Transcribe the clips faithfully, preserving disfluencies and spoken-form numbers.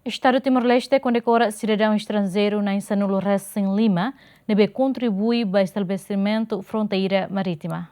Estadu Timor-Leste kondekora sidadaun estranjeiru na'in sanulu resin lima ne'ebé kontribui ba estabelesimentu fronteira marítima.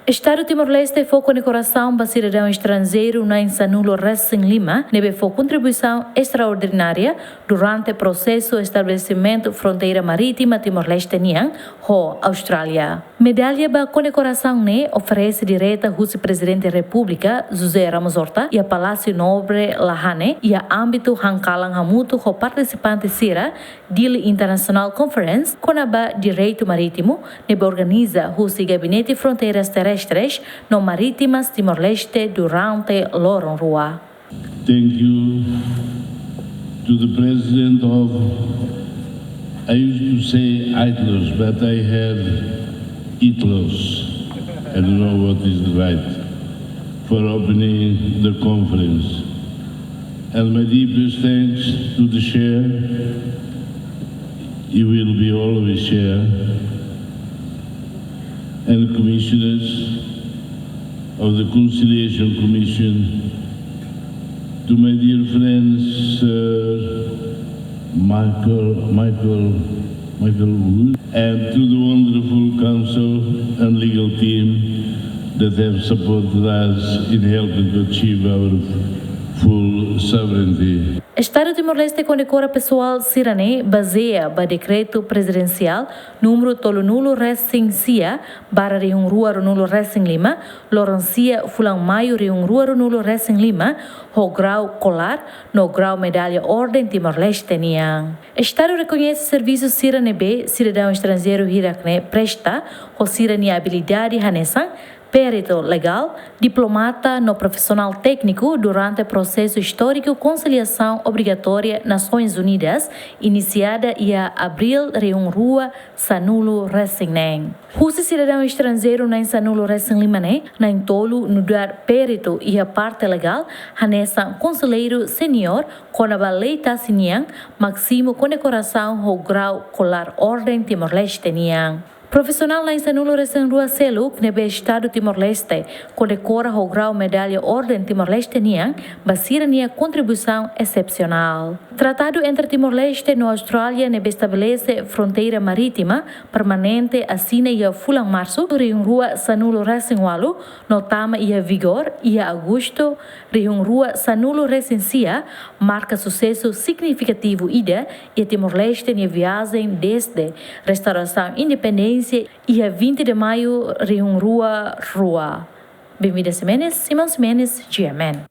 Estadu Timor-Leste fó kondekorasaun ba sidadaun estranjeiru na'in sanulu resin lima ne'ebé fó kontribuisaun estraordinária durante prosesu estabelesimentu fronteira marítima Timor-Leste nian ho Austrália. Medalla ba kondekorasaun ne'e oferese direta husi Prezidente Repúblika, José Ramos Horta, iha Palásiu Nobre Lahane, iha ámbitu hankalan hamutuk ho partisipante sira Dili International Conference kona-ba direitu marítimu, ne'ebé organiza husi Gabinete Fronteiras Terrestres no Marítimas Timor-Leste durante loron rua. Thank you to the president of, I used to say ITLOS, but I have ITLOS. I don't know what is the right, for opening the conference. And my deepest thanks to the chair. You will be always chair. And commissioners of the Conciliation Commission, to my dear friend, Sir Michael, Michael, Michael Wood, and to the wonderful counsel and legal team that have supported us in helping to achieve our full sovereignty. Estadu Timor-Leste kondekora pesoál sira-ne'e bazeia ba Dekretu Prezidensiál númeru tolunulu resin sia barra rihun rua ruanulu resin lima, loron sia fulan Maiu rihun rua ruanulu resin lima, ho grau kolar no grau Medalla Orden Timor-Leste nian. Estadu rekoñese servisu sira ne'ebé sidadaun estranjeiru hirak-ne'e presta, ho sira-nia abilidade hanesan peritu legál, diplomata no profisionál tékniku durante prosesu istóriku konsiliasaun obrigatória Nasoins Unidas, inisiada iha abríl rihun rua sanulu resin neen. Husi sidadaun estranjeiru na'in sanulu resin lima ne'e, na'in tolu nu'udar peritu iha parte legál, hanesan konselleiru seniór kona-ba lei tasi nian, mak simu kondekorasaun ho grau kolar Orden Timor-Leste nian. Profisionál na'in sanulu resin rua seluk ne'ebé Estadu Timor-Leste kondekora ho grau Medalla Orden Timor-Leste nian ba sira-nia kontribuisaun esepsionál. Tratadu entre Timor-Leste no Austrália ne'ebé estabelese fronteira marítima permanente asina iha fulan Marsu rihun rua sanulu resin ualu no tama iha vigór iha Agostu rihun rua sanulu resin sia, marka susesu signifikativu ida iha Timor-Leste nia viajen dezde restaurasaun independénsia iha vinte de Maiu rihun rua rua. Benvida Ximenes, Simão Ximenes, G M N.